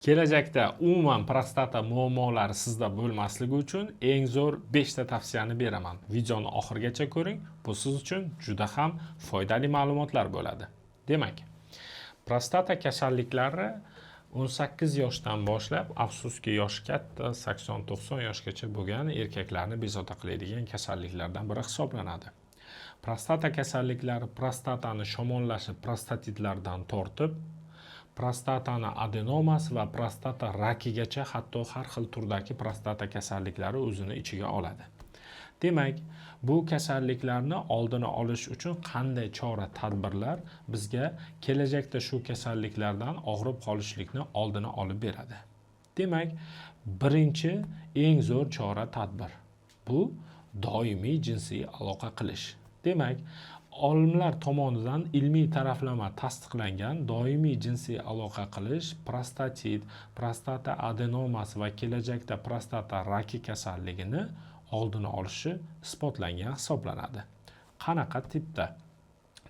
Kelajakda umuman prostata muammolari sizda bo'lmasligi uchun eng zo'r 5 ta tavsiyani beraman. Videoni oxirigacha ko'ring, bu siz uchun juda ham foydali ma'lumotlar bo'ladi. Demak, prostata kasalliklari 18 yoshdan boshlab, afsuski, yoshi katta, 80-90 yoshgacha bo'lgan erkaklarni bezovta qiladigan kasalliklardan biri hisoblanadi. Prostata kasalliklari prostatani shamollashi prostatitlardan tortib, prostatani adenomasi va prostata rakigacha, hatto har xil turdagi prostata kasalliklari o'zini ichiga oladi. Demak, bu kasalliklarni oldini olish uchun qanday chora tadbirlar bizga kelajakda shu kasalliklardan og'rib qolishlikni oldini olib beradi? Demak, birinchi eng zo'r chora tadbir bu doimiy jinsiy aloqa qilish. Demak, olimlar tomonidan ilmiy taraflama tasdiqlangan doimiy jinsiy aloqa qilish prostatit, prostata adenomasi va kelajakda prostata raki kasalligini oldini olishi isbotlangan hisoblanadi. Qanaqa tipda?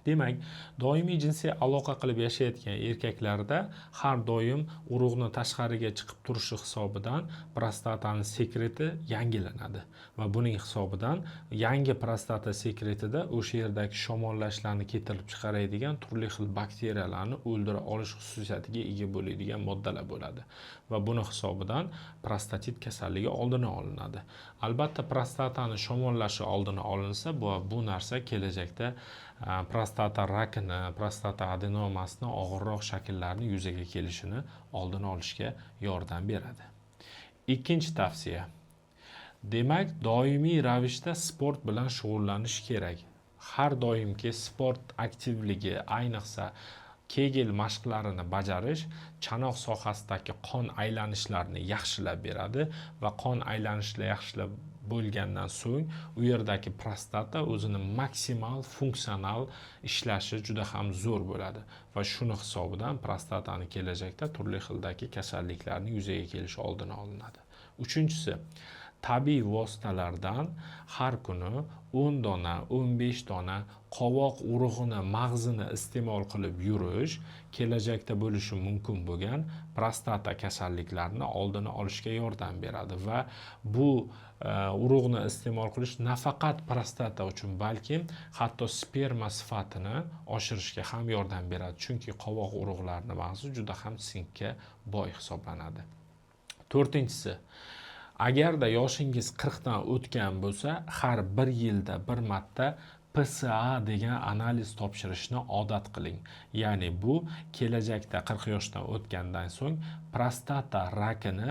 Demak, doimiy jinsiy aloqa qilib yashayotgan erkaklarda har doim urug'ni tashqariga chiqib turishi hisobidan prostatani sekreti yangilanadi va buning hisobidan yangi prostata sekretida o'sha yerdagi shamollashlarni keltirib chiqaradigan turli xil bakteriyalarni o'ldira olish xususiyatiga ega bo'ladigan moddalar bo'ladi va buni hisobidan prostatit kasalligi oldini olinadi. Albatta, prostatani shamollashi oldini olinsa, bu narsa kelajakda prostata rakini, prostata adenomasini og'irroq shakllarini yuzaga kelishini oldini olishga yordam beradi. Ikkinchi tavsiya. Demak, doimiy ravishda sport bilan shug'ullanish kerak. Har doimgi sport aktivligi, ayniqsa Kegel mashqlarini bajarish chanoq sohasidagi qon aylanishlarini yaxshilab beradi va qon aylanishlar yaxshilab bo'lgandan so'ng u yerdagi prostata o'zini maksimal funksional ishlashi juda ham zo'r bo'ladi va shuni hisobidan prostatani kelajakda turli xildagi kasalliklarni yuzaga kelishi oldini olinadi. Uchinchisi, tabiiy vositalardan har kuni 10 dona, 15 dona qovoq urug'ini mag'zini iste'mol qilib yurish kelajakda bo'lishi mumkin bo'lgan prostata kasalliklarini oldini olishga yordam beradi va bu urug'ni iste'mol qilish nafaqat prostata uchun, balkim hatto sperma sifatini oshirishga ham yordam beradi, chunki qovoq urug'larini mag'zi juda ham sinkka boy hisoblanadi. To'rtinchisi, agarda yoshingiz 40 dan o'tgan bo'lsa, har bir yilda bir marta PSA degan analiz topshirishni odat qiling. Ya'ni bu kelajakda 40 yoshdan o'tgandan so'ng prostata rakini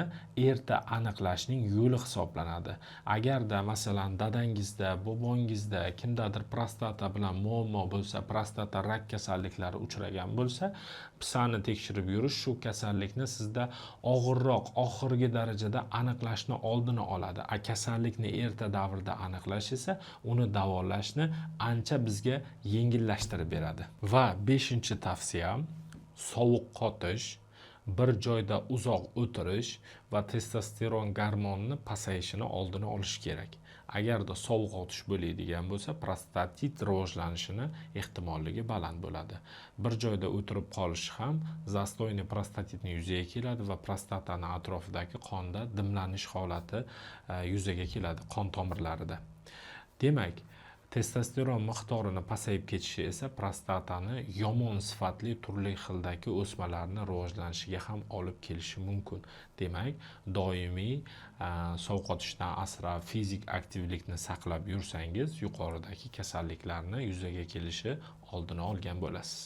erta aniqlashning yo'li hisoblanadi. Agarda, masalan, dadangizda, bobongizda kimdadir prostata bilan muammo bo'lsa, prostata rak kasalliklari uchragan bo'lsa, PSAni tekshirib yurish shu kasallikni sizda og'irroq, oxirgi darajada aniqlashni oldini oladi. A kasallikni erta davrda aniqlash esa uni davolashni ancha bizga yengillashtirib beradi. Va beshinchi tavsiyam, sovuq qotish, bir joyda uzoq o'tirish va testosteron gormonini pasayishini oldini olish kerak. Agarda sovuq otish bo'ladigan bo'lsa, prostatit rivojlanishini ehtimolligi baland bo'ladi. Bir joyda o'tirib qolish ham застойный prostatitni yuzaga keladi va prostatani atrofidagi qonda dimlanish holati yuzaga keladi qon tomirlarida. Demak, testosteron miqdorini pasayib ketishi esa prostatani yomon sifatli turli xildagi o'smalarni rivojlanishiga ham olib kelishi mumkin. Demak, doimiy sovqotishdan asrab, fizik aktivlikni saqlab yursangiz, yuqoridagi kasalliklarni yuzaga kelishi oldini olgan bo'lasiz.